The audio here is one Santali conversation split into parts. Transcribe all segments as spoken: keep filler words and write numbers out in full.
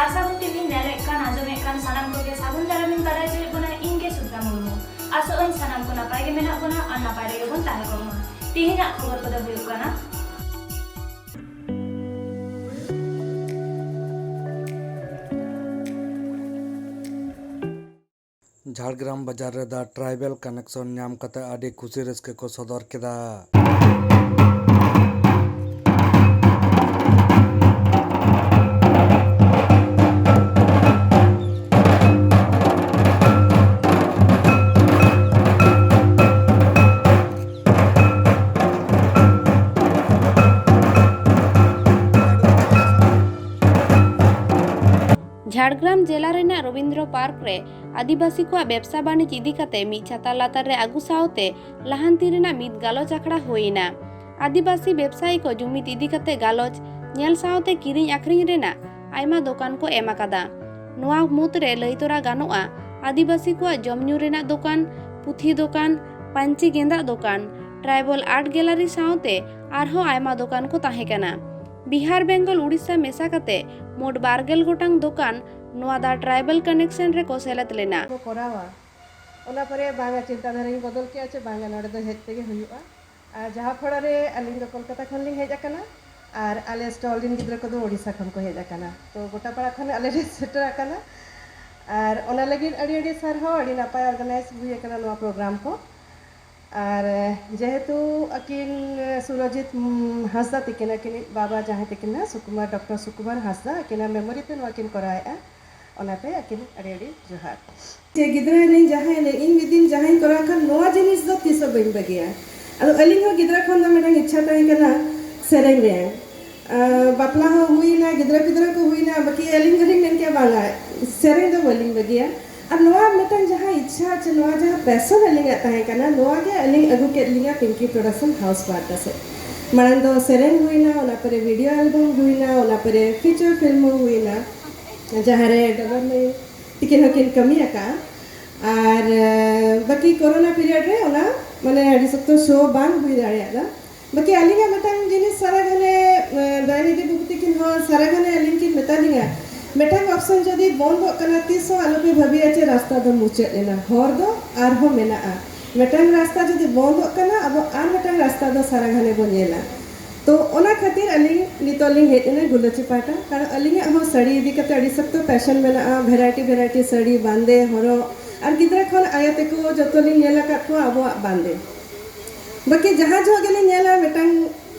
ᱟᱥᱟ ᱠᱚᱨᱛᱤ ᱵᱤᱱ ᱧᱮᱞᱮᱫ ᱠᱟᱱ, ᱟᱸᱡᱚᱢᱮᱫ ᱠᱟᱱ ᱥᱟᱱᱟᱢ ᱠᱚᱜᱮ ᱥᱟᱹᱜᱩᱱ ᱫᱟᱨᱟᱢ ᱤᱧ ᱵᱟᱲᱟᱭ ᱦᱚᱪᱚᱭᱮᱫ ᱵᱚᱱᱟ, ᱤᱧ ᱜᱮ ᱥᱩᱫᱷᱟ ᱢᱩᱨᱢᱩ᱾ ᱟᱥᱚᱜ ᱟᱹᱧ ᱥᱟᱱᱟᱢ ᱠᱚ ᱱᱟᱯᱟᱭ ᱜᱮ ᱢᱮᱱᱟᱜ ᱵᱚᱱᱟ ᱟᱨ ᱱᱟᱯᱟᱭ ᱨᱮᱜᱮ ᱵᱚᱱ ᱛᱟᱦᱮᱸ ᱠᱚᱜ ᱢᱟ᱾ ᱛᱮᱦᱮᱧᱟᱜ ᱠᱷᱚᱵᱚᱨ ᱠᱚᱫᱚ ᱦᱩᱭᱩᱜ ᱠᱟᱱᱟ᱾ ᱡᱷᱟᱲᱜᱨᱟᱢ ᱵᱟᱡᱟᱨ ᱨᱮ The Tribal Connection ᱧᱟᱢ ᱠᱟᱛᱮ ᱟᱹᱰᱤ ᱠᱩᱥᱤ ᱨᱟᱹᱥᱠᱟᱹ ᱠᱚ ᱥᱚᱫᱚᱨ ᱠᱮᱫᱟ᱾ ᱡᱷᱟᱲᱜᱨᱟᱢ ᱡᱮᱞᱟ ᱨᱮᱱᱟᱜ ᱨᱚᱵᱤᱱᱫᱨᱚ ᱯᱟᱨᱠ ᱨᱮ ᱟᱹᱫᱤᱵᱟᱹᱥᱤ ᱠᱚᱣᱟᱜ ᱵᱮᱵᱽᱥᱟ ᱵᱟᱹᱱᱤᱡᱽ ᱤᱫᱤ ᱠᱟᱛᱮ ᱢᱤᱫ ᱪᱷᱟᱛᱟ ᱞᱟᱛᱟᱨ ᱨᱮ ᱟᱹᱜᱩ ᱥᱟᱶᱛᱮ ᱞᱟᱦᱟᱱᱛᱤ ᱨᱮᱱᱟᱜ ᱢᱤᱫ ᱜᱟᱞᱚᱪ ᱟᱠᱷᱲᱟ ᱦᱩᱭ ᱮᱱᱟ᱾ ᱟᱹᱫᱤᱵᱟᱹᱥᱤ ᱵᱮᱵᱽᱥᱟᱭᱤ ᱠᱚ ᱡᱩᱢᱤᱫ ᱤᱫᱤ ᱠᱟᱛᱮ ᱜᱟᱞᱚᱪ ᱧᱮᱞ ᱥᱟᱶᱛᱮ ᱠᱤᱨᱤᱧ ᱟᱠᱷᱨᱤᱧ ᱨᱮᱱᱟᱜ ᱟᱭᱢᱟ ᱫᱚᱠᱟᱱ ᱠᱚ ᱮᱢ ᱟᱠᱟᱫᱟ᱾ ᱱᱚᱣᱟ ᱢᱩᱫᱽᱨᱮ ᱞᱟᱹᱭ ᱛᱚᱨᱟ ᱜᱟᱱᱚᱜᱼᱟ, ᱟᱹᱫᱤᱵᱟᱹᱥᱤ ᱠᱚᱣᱟᱜ ᱡᱚᱢ ᱧᱩ ᱨᱮᱱᱟᱜ ᱫᱚᱠᱟᱱ, ᱯᱩᱛᱷᱤ ᱫᱚᱠᱟᱱ, ᱯᱟᱹᱧᱪᱤ ᱜᱮᱸᱫᱟᱜ ᱫᱚᱠᱟᱱ, ᱴᱨᱟᱭᱵᱟᱞ ᱟᱨᱴ ᱜᱮᱞᱟᱨᱤ ᱥᱟᱶᱛᱮ ᱟᱨᱦᱚᱸ ᱟᱭᱢᱟ ᱫᱚᱠᱟᱱ ᱠᱚ ᱛᱟᱦᱮᱸ ᱠᱟᱱᱟ᱾ ᱵᱤᱦᱟᱨ, ᱵᱮᱝᱜᱚᱞ, ᱩᱲᱤᱥᱥᱟ ᱢᱮᱥᱟ ᱠᱟᱛᱮ ᱢᱳᱴ ᱵᱟᱨ ᱜᱮᱞ ᱜᱚᱴᱟᱝ ᱫᱚᱠᱟᱱ ᱱᱚᱣᱟ The Tribal Connection ᱨᱮᱠᱚ ᱥᱮᱞᱮᱫ ᱞᱮᱱᱟ᱾ ᱠᱚ ᱠᱚᱨᱟᱣᱟ᱾ ᱚᱱᱟ ᱯᱚᱨᱮ ᱵᱟᱝᱟ, ᱪᱤᱱᱛᱟᱹ ᱫᱷᱟᱨᱟᱧ ᱵᱚᱫᱚᱞ ᱠᱮᱜᱼᱟ ᱪᱮ ᱵᱟᱝᱟ, ᱱᱚᱰᱮ ᱫᱚ ᱦᱮᱡ ᱛᱮᱜᱮ ᱦᱩᱭᱩᱜᱼᱟ᱾ ᱟᱨ ᱡᱟᱦᱟᱸ ᱯᱷᱚᱲᱟ ᱨᱮ ᱟᱹᱞᱤᱧ ᱫᱚ ᱠᱳᱞᱠᱟᱛᱟ ᱠᱷᱚᱱ ᱞᱤᱧ ᱦᱮᱡ ᱟᱠᱟᱱᱟ ᱟᱨ ᱟᱞᱮ ᱥᱴᱚᱞ ᱨᱤᱱ ᱜᱤᱫᱽᱨᱟᱹ ᱠᱚᱫᱚ ᱳᱰᱤᱥᱟ ᱠᱷᱚᱱ ᱠᱚ ᱦᱮᱡ ᱟᱠᱟᱱᱟ᱾ ᱛᱚ ᱜᱚᱴᱟ ᱯᱟᱲᱟ ᱠᱷᱚᱱ ᱟᱞᱮ ᱞᱮ ᱥᱮᱴᱮᱨ ᱟᱠᱟᱱᱟ᱾ ᱟᱨ ᱚᱱᱟ ᱞᱟᱹᱜᱤᱫ ᱟᱹᱰᱤ ᱟᱹᱰᱤ ᱥᱟᱨᱦᱟᱣ, ᱟᱹᱰᱤ ᱱᱟᱯᱟᱭ ᱚᱨᱜᱟᱱᱟᱭᱤᱡᱽ ᱦᱩᱭ ᱟᱠᱟᱱᱟ ᱱᱚᱣᱟ ᱯᱨᱳᱜᱨᱟᱢ ᱠᱚ᱾ ᱟᱨ ᱡᱮᱦᱮᱛᱩ ᱟᱹᱠᱤᱱ ᱥᱩᱨᱚᱡᱤᱛ, ᱩᱢ, ᱦᱟᱸᱥᱫᱟ ᱛᱤᱠᱤᱱ, ᱟᱹᱠᱤᱱᱤᱡ ᱵᱟᱵᱟ ᱡᱟᱦᱟᱸᱭ ᱛᱤᱠᱤᱱ ᱱᱟᱜ ᱥᱩᱠᱩᱢᱟᱨ, ᱰᱚᱠᱴᱚᱨ ᱥᱩᱠᱩᱢᱟᱨ ᱦᱟᱸᱥᱫᱟ, ᱟᱹᱠᱤᱱᱟᱜ ᱢᱮᱢᱳᱨᱤ ᱛᱮ ᱱᱚᱣᱟ ᱠᱤᱱ ᱠᱚᱨᱟᱣᱮᱫᱼᱟ, ᱚᱱᱟᱛᱮ ᱟᱹᱠᱤᱱ ᱟᱹᱰᱤ ᱟᱹᱰᱤ ᱡᱚᱦᱟᱨ᱾ ᱪᱮ ᱜᱤᱫᱽᱨᱟᱹ ᱮᱱᱮᱡ, ᱡᱟᱦᱟᱸᱭ ᱮᱱᱮᱡ, ᱤᱧ ᱢᱤᱫ ᱫᱤᱱ ᱡᱟᱦᱟᱸᱭᱤᱧ ᱠᱚᱨᱟᱣ ᱠᱷᱟᱱ ᱱᱚᱣᱟ ᱡᱤᱱᱤᱥ ᱫᱚ ᱛᱤᱥ ᱦᱚᱸ ᱵᱟᱹᱧ ᱵᱟᱹᱜᱤᱭᱟ᱾ ᱟᱫᱚ ᱟᱹᱞᱤᱧ ᱦᱚᱸ ᱜᱤᱫᱽᱨᱟᱹ ᱠᱷᱚᱱ ᱫᱚ ᱢᱤᱫᱴᱟᱝ ᱤᱪᱪᱷᱟ ᱛᱟᱦᱮᱸ ᱠᱟᱱᱟ ᱥᱮᱨᱮᱧ ᱨᱮᱭᱟᱜ᱾ ᱟᱨ ᱵᱟᱯᱞᱟ ᱦᱚᱸ ᱦᱩᱭᱱᱟ, ᱜᱤᱫᱽᱨᱟᱹ ᱯᱤᱫᱽᱨᱟᱹ ᱠᱚ ᱦᱩᱭᱱᱟ, ᱵᱟᱹᱠᱤ ᱟᱹᱞᱤᱧ ᱫᱚᱞᱤᱧ ᱢᱮᱱ ᱠᱮᱭᱟ, ᱵᱟᱝᱟ, ᱥᱮᱨᱮᱧ ᱫᱚ ᱵᱟᱹᱞᱤᱧ ᱵᱟᱹᱜᱤᱭᱟ᱾ ᱟᱨ ᱱᱚᱣᱟ ᱢᱤᱫᱴᱟᱝ ᱡᱟᱦᱟᱸ ᱤᱪᱪᱷᱟ ᱪᱮ ᱱᱚᱣᱟ ᱡᱟᱦᱟᱸ ᱯᱮᱥᱚᱱ ᱟᱹᱞᱤᱧᱟᱜ ᱛᱟᱦᱮᱸ ᱠᱟᱱᱟ, ᱱᱚᱣᱟ ᱜᱮ ᱟᱹᱞᱤᱧ ᱟᱹᱜᱩ ᱠᱮᱫ ᱞᱤᱧᱟ ᱯᱤᱝᱠᱤ ᱯᱨᱚᱰᱟᱠᱥᱚᱱ ᱦᱟᱣᱩᱥ ᱵᱟᱨ ᱥᱮᱫ᱾ ᱢᱟᱲᱟᱝ ᱫᱚ ᱥᱮᱨᱮᱧ ᱦᱩᱭᱱᱟ, ᱚᱱᱟ ᱯᱚᱨᱮ ᱵᱷᱤᱰᱤᱭᱳ ᱮᱞᱵᱟᱢ ᱦᱩᱭᱱᱟ, ᱚᱱᱟ ᱯᱚᱨᱮ ᱯᱷᱤᱪᱟᱨ ᱯᱷᱤᱞᱢ ᱦᱚᱸ ᱦᱩᱭᱱᱟ, ᱡᱟᱦᱟᱸ ᱨᱮ ᱰᱚᱜᱚᱨ ᱢᱟᱹᱭ ᱛᱤᱠᱤᱱ ᱦᱚᱸᱠᱤᱱ ᱠᱟᱹᱢᱤ ᱟᱠᱟᱫᱼᱟ᱾ ᱟᱨ, ᱮ, ᱵᱟᱹᱠᱤ ᱠᱳᱨᱳᱱᱟ ᱯᱤᱨᱤᱭᱚᱰ ᱨᱮ ᱚᱱᱟ, ᱢᱟᱱᱮ, ᱟᱹᱰᱤ ᱥᱚᱠᱛᱚ ᱥᱳ ᱵᱟᱝ ᱦᱩᱭ ᱫᱟᱲᱮᱭᱟᱫᱟ᱾ ᱵᱟᱹᱠᱤ ᱟᱹᱞᱤᱧᱟᱜ ᱢᱤᱫᱴᱟᱝ ᱡᱤᱱᱤᱥ ᱥᱟᱨᱟ ᱜᱷᱟᱱᱮ, ᱮ, ᱫᱟᱭᱱᱤᱫᱤ ᱵᱟᱹᱵᱩ ᱛᱤᱠᱤᱱ ᱦᱚᱸ ᱥᱟᱨᱟ ᱜᱷᱟᱱᱮ ᱟᱹᱞᱤᱧ ᱠᱤᱱ ᱢᱮᱛᱟ ᱞᱤᱧᱟ, ᱢᱤᱫᱴᱟᱝ ᱚᱯᱥᱚᱱ ᱡᱩᱫᱤ ᱵᱚᱱᱫᱚᱜ ᱠᱟᱱᱟ, ᱛᱤᱥ ᱦᱚᱸ ᱟᱞᱚᱯᱮ ᱵᱷᱟᱹᱵᱤᱭᱟ ᱡᱮ ᱨᱟᱥᱛᱟ ᱫᱚ ᱢᱩᱪᱟᱹᱫ ᱮᱱᱟ᱾ ᱦᱚᱨ ᱫᱚ ᱟᱨᱦᱚᱸ ᱢᱮᱱᱟᱜᱼᱟ᱾ ᱢᱤᱫᱴᱟᱝ ᱨᱟᱥᱛᱟ ᱡᱩᱫᱤ ᱵᱚᱱᱫᱚᱜ ᱠᱟᱱᱟ, ᱟᱵᱚ ᱟᱨ ᱢᱤᱫᱴᱟᱝ ᱨᱟᱥᱛᱟ ᱫᱚ ᱥᱟᱨᱟ ᱜᱷᱟᱱᱮ ᱵᱚᱱ ᱧᱮᱞᱟ᱾ ᱛᱚ ᱚᱱᱟ ᱠᱷᱟᱹᱛᱤᱨ ᱟᱹᱞᱤᱧ ᱱᱤᱛᱚᱜ ᱞᱤᱧ ᱦᱮᱡ ᱮᱱᱟ ᱜᱩᱞᱟᱹᱪᱤ ᱯᱟᱦᱴᱟ, ᱠᱟᱨᱚᱱ ᱟᱹᱞᱤᱧᱟᱜ ᱦᱚᱸ ᱥᱟᱹᱲᱤ ᱤᱫᱤ ᱠᱟᱛᱮ ᱟᱹᱰᱤ ᱥᱚᱠᱛᱚ ᱯᱮᱥᱚᱱ ᱢᱮᱱᱟᱜᱼᱟ, ᱵᱷᱮᱨᱟᱭᱴᱤ ᱵᱷᱮᱨᱟᱭᱴᱤ ᱥᱟᱹᱲᱤ ᱵᱟᱸᱫᱮ ᱦᱚᱨᱚᱜ, ᱟᱨ ᱜᱤᱫᱽᱨᱟᱹ ᱠᱷᱚᱱ ᱟᱭᱳ ᱛᱮᱠᱚ ᱡᱚᱛᱚ ᱞᱤᱧ ᱧᱮᱞ ᱟᱠᱟᱫ ᱠᱚᱣᱟ ᱟᱵᱚᱣᱟᱜ ᱵᱟᱸᱫᱮ᱾ ᱵᱟᱹᱠᱤ ᱡᱟᱦᱟᱸ ᱡᱚᱦᱚᱜ ᱜᱮᱞᱤᱧ ᱧᱮᱞᱟ ᱢᱤᱫᱴᱟᱝ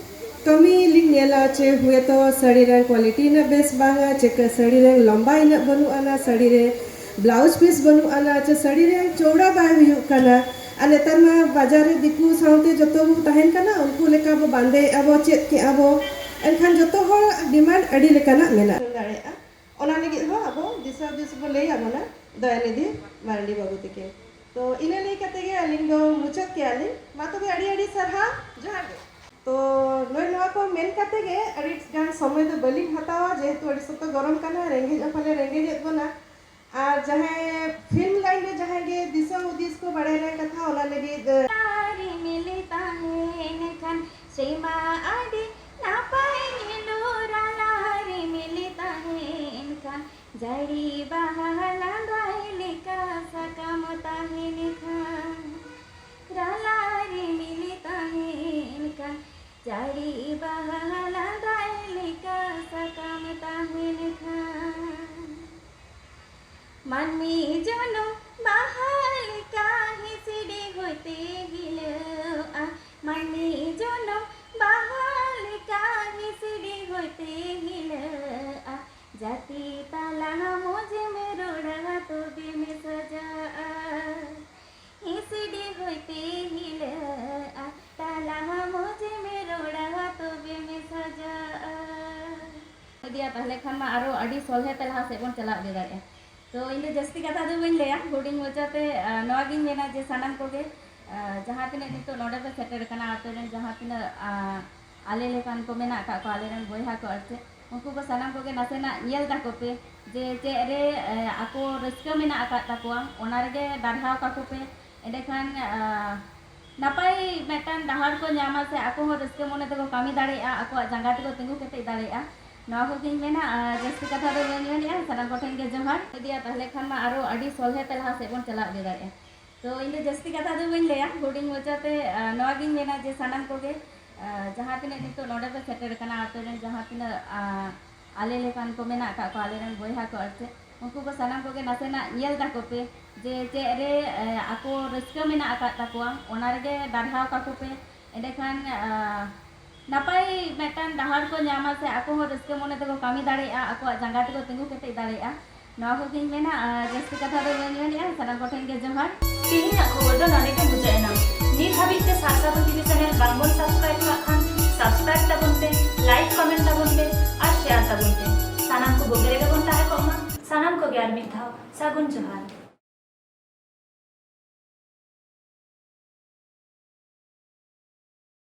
ᱠᱟᱹᱢᱤ ᱞᱤᱧ ᱧᱮᱞᱟ ᱪᱮ ᱦᱩᱭᱛᱚ ᱥᱟᱹᱲᱤ ᱨᱮᱱᱟᱜ ᱠᱣᱟᱞᱤᱴᱤ ᱩᱱᱟᱹᱜ ᱵᱮᱥ ᱵᱟᱝᱟ, ᱪᱮ ᱥᱟᱹᱲᱤ ᱨᱮᱱᱟᱜ ᱞᱚᱢᱵᱟ ᱩᱱᱟᱹᱜ ᱵᱟᱹᱱᱩᱜ ᱟᱱᱟ, ᱥᱟᱹᱲᱤ ᱨᱮ ᱵᱞᱟᱣᱩᱡᱽ ᱯᱤᱥ ᱵᱟᱹᱱᱩᱜ ᱟᱱᱟ, ᱪᱮ ᱥᱟᱹᱲᱤ ᱨᱮᱱᱟᱜ ᱪᱚᱣᱲᱟ ᱵᱟᱭ ᱦᱩᱭᱩᱜ ᱠᱟᱱᱟ᱾ ᱟᱨ ᱱᱮᱛᱟᱨ ᱢᱟ ᱵᱟᱡᱟᱨ ᱨᱮ ᱫᱤᱠᱩ ᱥᱟᱶᱛᱮ ᱡᱚᱛᱚ ᱵᱚ ᱛᱟᱦᱮᱱ ᱠᱟᱱᱟ, ᱩᱱᱠᱩ ᱞᱮᱠᱟ ᱵᱚ ᱵᱟᱸᱫᱮᱭᱮᱫᱼᱟ ᱵᱚ, ᱪᱮᱫ ᱠᱮᱜᱼᱟ ᱵᱚ, ᱮᱱᱠᱷᱟᱱ ᱡᱚᱛᱚ ᱦᱚᱲ ᱰᱤᱢᱟᱱᱰ ᱟᱹᱰᱤ ᱞᱮᱠᱟᱱᱟᱜ ᱢᱮᱱᱟᱜ ᱫᱟᱲᱮᱭᱟᱜᱼᱟ᱾ ᱚᱱᱟ ᱞᱟᱹᱜᱤᱫ ᱦᱚᱸ ᱟᱵᱚ ᱫᱤᱥ ᱦᱩᱫᱤᱥ ᱵᱚ ᱞᱟᱹᱭ ᱟᱵᱚᱱᱟ ᱫᱚᱭᱟᱱᱤᱫᱷᱤ ᱢᱟᱨᱰᱤ ᱵᱟᱹᱵᱩ ᱛᱤᱠᱤᱱ᱾ ᱛᱚ ᱤᱱᱟᱹ ᱞᱟᱹᱭ ᱠᱟᱛᱮ ᱜᱮ ᱟᱹᱞᱤᱧ ᱫᱚ ᱢᱩᱪᱟᱹᱫ ᱠᱮᱜᱼᱟ ᱞᱤᱧ᱾ ᱢᱟ ᱛᱚᱵᱮ ᱟᱹᱰᱤ ᱟᱹᱰᱤ ᱥᱟᱨᱦᱟᱣ, ᱡᱚᱦᱟᱨ ᱜᱮ᱾ ᱛᱚ ᱱᱚᱜᱼᱚᱭ ᱱᱚᱣᱟ ᱠᱚ ᱢᱮᱱ ᱠᱟᱛᱮ ᱜᱮ ᱟᱹᱰᱤ ᱜᱟᱱ ᱥᱚᱢᱚᱭ ᱫᱚ ᱵᱟᱹᱞᱤᱧ ᱦᱟᱛᱟᱣᱟ, ᱡᱮᱦᱮᱛᱩ ᱟᱹᱰᱤ ᱥᱚᱠᱛᱚ ᱜᱚᱨᱚᱢ ᱠᱟᱱᱟ, ᱨᱮᱸᱜᱮᱡ ᱦᱚᱸ ᱯᱟᱞᱮ ᱨᱮᱸᱜᱮᱡᱮᱫ ᱵᱚᱱᱟ᱾ ᱟᱨ ᱡᱟᱦᱟᱸᱭ ᱯᱷᱤᱞᱢ ᱞᱟᱭᱤᱱ ᱨᱮ ᱡᱟᱦᱟᱸᱭ ᱜᱮ ᱫᱤᱥᱟᱹ ᱦᱩᱫᱤᱥ ᱠᱚ ᱵᱟᱲᱟᱭ ᱨᱮᱱᱟᱜ ᱠᱟᱛᱷᱟ, ᱚᱱᱟ ᱞᱟᱹᱜᱤᱫ, ᱟᱹ, ᱨᱤᱢᱤᱞ ᱛᱟᱦᱮᱱ ᱠᱷᱟᱱ ᱥᱮᱢᱟ ᱟᱹᱰᱤ ᱱᱟᱯᱟᱭ ᱧᱮᱞᱚᱜ᱾ ᱨᱟᱞᱟ ᱨᱤᱢᱤᱞ ᱛᱟᱦᱮᱱ ᱠᱷᱟᱱ ᱡᱟᱹᱲᱤ ᱵᱟᱦᱟ ᱞᱟᱸᱫᱟᱭ ᱞᱮᱠᱟ ᱥᱟᱠᱟᱢ ᱛᱟᱦᱮᱱ ᱠᱷᱟᱱ᱾ ᱨᱟᱞᱟ ᱨᱤᱢᱤᱞ ᱛᱟᱦᱮᱱ ᱠᱷᱟᱱ ᱡᱟᱹᱲᱤ ᱵᱟᱦᱟ ᱞᱟᱸᱫᱟᱭ ᱞᱮᱠᱟ ᱥᱟᱠᱟᱢ ᱛᱟᱦᱮᱱ ᱠᱷᱟᱱ᱾ ᱢᱟᱹᱱᱢᱤ ᱡᱚᱱᱚᱢ ᱵᱟᱦᱟ ᱞᱮᱠᱟ ᱦᱤᱥᱤᱰᱤ ᱦᱚᱭᱛᱮ ᱦᱤᱞᱟᱹᱜᱼᱟ᱾ ᱢᱟᱹᱱᱢᱤ ᱡᱚᱱᱚᱢ ᱵᱟᱦᱟ ᱞᱮᱠᱟ ᱦᱤᱥᱤᱰᱤ ᱦᱚᱭᱛᱮ ᱦᱤᱞᱟᱹᱜᱼᱟ᱾ ᱡᱟᱹᱛᱤ ᱛᱟᱞᱟ ᱢᱚᱡᱮᱢ ᱨᱚᱲᱟ ᱛᱚᱵᱮᱢ ᱥᱟᱡᱟᱜᱼᱟ᱾ ᱦᱤᱥᱤᱰᱤ ᱦᱚᱭᱛᱮ ᱦᱤᱞᱟᱹᱜᱼᱟ᱾ ᱛᱟᱞᱟ ᱢᱚᱡᱮᱢ ᱨᱚᱲᱟ ᱛᱚᱵᱮᱢ ᱥᱟᱡᱟᱜᱼᱟ᱾ ᱤᱫᱤᱭᱟ, ᱛᱟᱦᱞᱮ ᱠᱷᱟᱱ ᱢᱟ ᱟᱨᱚ ᱟᱹᱰᱤ ᱥᱚᱞᱦᱮ ᱛᱮ ᱞᱟᱦᱟ ᱥᱮᱫ ᱵᱚᱱ ᱪᱟᱞᱟᱣ ᱤᱫᱤ ᱫᱟᱲᱮᱭᱟᱜᱼᱟ᱾ ᱛᱚ ᱤᱧ ᱫᱚ ᱡᱟᱹᱥᱛᱤ ᱠᱟᱛᱷᱟ ᱫᱚ ᱵᱟᱹᱧ ᱞᱟᱹᱭᱟ, ᱦᱩᱰᱤᱧ ᱢᱚᱪᱟᱛᱮ, ᱟᱸ, ᱱᱚᱣᱟ ᱜᱤᱧ ᱢᱮᱱᱟ ᱡᱮ ᱥᱟᱱᱟᱢ ᱠᱚᱜᱮ, ᱟᱸ, ᱡᱟᱦᱟᱸ ᱛᱤᱱᱟᱹᱜ ᱱᱤᱛᱚᱜ ᱱᱚᱰᱮ ᱯᱮ ᱥᱮᱴᱮᱨ ᱟᱠᱟᱱᱟ, ᱟᱯᱮ ᱨᱮᱱ ᱡᱟᱦᱟᱸ ᱛᱤᱱᱟᱹᱜ, ᱟᱸ, ᱟᱞᱮ ᱞᱮᱠᱟᱱ ᱠᱚ ᱢᱮᱱᱟᱜ ᱟᱠᱟᱫ ᱠᱚᱣᱟ, ᱟᱞᱮ ᱨᱮᱱ ᱵᱚᱭᱦᱟ ᱠᱚ, ᱟᱨ ᱪᱮᱫ ᱩᱱᱠᱩ ᱠᱚ ᱥᱟᱱᱟᱢ ᱠᱚᱜᱮ ᱱᱟᱥᱮᱱᱟᱜ ᱧᱮᱞ ᱛᱟᱠᱚ ᱯᱮ ᱡᱮ ᱪᱮᱫ ᱨᱮ, ᱮ, ᱟᱠᱚ ᱨᱟᱹᱥᱠᱟᱹ ᱢᱮᱱᱟᱜ ᱟᱠᱟᱫ ᱛᱟᱠᱚᱣᱟ, ᱚᱱᱟ ᱨᱮᱜᱮ ᱫᱟᱨᱦᱟᱣ ᱠᱟᱠᱚ ᱯᱮ᱾ ᱮᱸᱰᱮᱠᱷᱟᱱ, ᱟ, ᱱᱟᱯᱟᱭ ᱢᱤᱫᱴᱟᱝ ᱰᱟᱦᱟᱨ ᱠᱚ ᱧᱟᱢᱟ ᱥᱮ ᱟᱠᱚ ᱦᱚᱸ ᱨᱟᱹᱥᱠᱟᱹ ᱢᱚᱱᱮ ᱛᱮᱠᱚ ᱠᱟᱹᱢᱤ ᱫᱟᱲᱮᱭᱟᱜᱼᱟ, ᱟᱠᱚᱣᱟᱜ ᱡᱟᱸᱜᱟ ᱛᱮᱠᱚ ᱛᱤᱸᱜᱩ ᱠᱮᱴᱮᱡ ᱫᱟᱲᱮᱭᱟᱜᱼᱟ᱾ ᱱᱚᱣᱟ ᱠᱚᱜᱮᱧ ᱢᱮᱱᱟ᱾ ᱟᱨ ᱡᱟᱹᱥᱛᱤ ᱠᱟᱛᱷᱟ ᱫᱚ ᱵᱟᱹᱧ ᱢᱮᱱᱮᱜᱼᱟ᱾ ᱥᱟᱱᱟᱢ ᱠᱚᱴᱷᱮᱱ ᱜᱮ ᱡᱚᱦᱟᱨ᱾ ᱤᱫᱤᱭᱟ, ᱛᱟᱦᱞᱮ ᱠᱷᱟᱱ ᱢᱟ ᱟᱨᱚ ᱟᱹᱰᱤ ᱥᱚᱞᱦᱮ ᱛᱮ ᱞᱟᱦᱟ ᱥᱮᱫ ᱵᱚᱱ ᱪᱟᱞᱟᱣ ᱤᱫᱤ ᱫᱟᱲᱮᱭᱟᱜᱼᱟ᱾ ᱛᱚ ᱤᱧ ᱫᱚ ᱡᱟᱹᱥᱛᱤ ᱠᱟᱛᱷᱟ ᱫᱚ ᱵᱟᱹᱧ ᱞᱟᱹᱭᱟ, ᱦᱩᱰᱤᱧ ᱢᱚᱪᱟᱛᱮ, ᱟᱨ, ᱱᱚᱣᱟᱜᱤᱧ ᱢᱮᱱᱟ ᱡᱮ ᱥᱟᱱᱟᱢ ᱠᱚᱜᱮ, ᱟᱨ, ᱡᱟᱦᱟᱸ ᱛᱤᱱᱟᱹᱜ ᱱᱤᱛᱚᱜ ᱱᱚᱰᱮ ᱯᱮ ᱥᱮᱴᱮᱨ ᱟᱠᱟᱱᱟ, ᱟᱯᱮ ᱨᱮᱱ ᱡᱟᱦᱟᱸ ᱛᱤᱱᱟᱹᱜ, ᱟᱨ, ᱟᱞᱮ ᱞᱮᱠᱟᱱ ᱠᱚ ᱢᱮᱱᱟᱜ ᱟᱠᱟᱫ ᱠᱚᱣᱟ, ᱟᱞᱮ ᱨᱮᱱ ᱵᱚᱭᱦᱟ ᱠᱚ, ᱟᱨ ᱪᱮᱫ, ᱩᱱᱠᱩ ᱠᱚ ᱥᱟᱱᱟᱢ ᱠᱚᱜᱮ ᱱᱟᱥᱮᱱᱟᱜ ᱧᱮᱞ ᱛᱟᱠᱚ ᱯᱮ ᱡᱮ ᱪᱮᱫ ᱨᱮ, ᱟᱨ, ᱟᱠᱚ ᱨᱟᱹᱥᱠᱟᱹ ᱢᱮᱱᱟᱜ ᱟᱠᱟᱫ ᱛᱟᱠᱚᱣᱟ, ᱚᱱᱟ ᱨᱮᱜᱮ ᱰᱟᱨᱦᱟᱣ ᱠᱟᱠᱚ ᱯᱮ᱾ ᱮᱸᱰᱮᱠᱷᱟᱱ, ᱟᱨ, ᱱᱟᱯᱟᱭ ᱢᱤᱫᱴᱟᱝ ᱰᱟᱦᱟᱨ ᱠᱚ ᱧᱟᱢᱟ ᱥᱮ ᱟᱠᱚ ᱦᱚᱸ ᱨᱟᱹᱥᱠᱟᱹ ᱢᱚᱱᱮ ᱛᱮᱠᱚ ᱠᱟᱹᱢᱤ ᱫᱟᱲᱮᱭᱟᱜᱼᱟ, ᱟᱠᱚᱣᱟᱜ ᱡᱟᱸᱜᱟ ᱛᱮᱠᱚ ᱛᱤᱸᱜᱩ ᱠᱮᱴᱮᱡ ᱫᱟᱲᱮᱭᱟᱜᱼᱟ᱾ ᱱᱚᱣᱟ ᱠᱚᱜᱮᱧ ᱢᱮᱱᱟ᱾ ᱟᱨ ᱡᱟᱹᱥᱛᱤ ᱠᱟᱛᱷᱟ ᱫᱚ ᱵᱟᱹᱧ ᱢᱮᱱᱮᱜᱼᱟ᱾ ᱥᱟᱱᱟᱢ ᱠᱚᱴᱷᱮᱱ ᱜᱮ ᱡᱚᱦᱟᱨ᱾ ᱛᱮᱦᱮᱧᱟᱜ ᱠᱷᱚᱵᱚᱨ ᱫᱚ ᱱᱚᱰᱮ ᱜᱮ ᱢᱩᱪᱟᱹᱫ ᱮᱱᱟ᱾ ᱱᱤᱛ ᱦᱟᱹᱵᱤᱡ ᱛᱮ ᱥᱟᱨᱥᱟᱜᱩᱱ ᱴᱤᱵᱷᱤ ᱪᱮᱱᱮᱞ ᱵᱟᱝᱵᱚᱱ ᱥᱟᱵᱥᱠᱨᱟᱭᱤᱵ ᱠᱟᱜ ᱠᱷᱟᱱ ᱥᱟᱵᱥᱠᱨᱟᱭᱤᱵ ᱛᱟᱵᱚᱱ ᱯᱮ, ᱞᱟᱭᱤᱠ ᱠᱚᱢᱮᱱᱴ ᱛᱟᱵᱚᱱ ᱯᱮ ᱟᱨ ᱥᱮᱭᱟᱨ ᱛᱟᱵᱚᱱ ᱯᱮ᱾ ᱥᱟᱱᱟᱢ ᱠᱚ ᱵᱩᱜᱤ ᱨᱮᱜᱮ ᱵᱚᱱ ᱛᱟᱦᱮᱸ ᱠᱚᱜ ᱢᱟ᱾ ᱥᱟᱱᱟᱢ ᱠᱚᱜᱮ ᱟᱨ ᱢᱤᱫ ᱫᱷᱟᱣ ᱥᱟᱹᱜᱩᱱ ᱡᱚᱦᱟᱨ᱾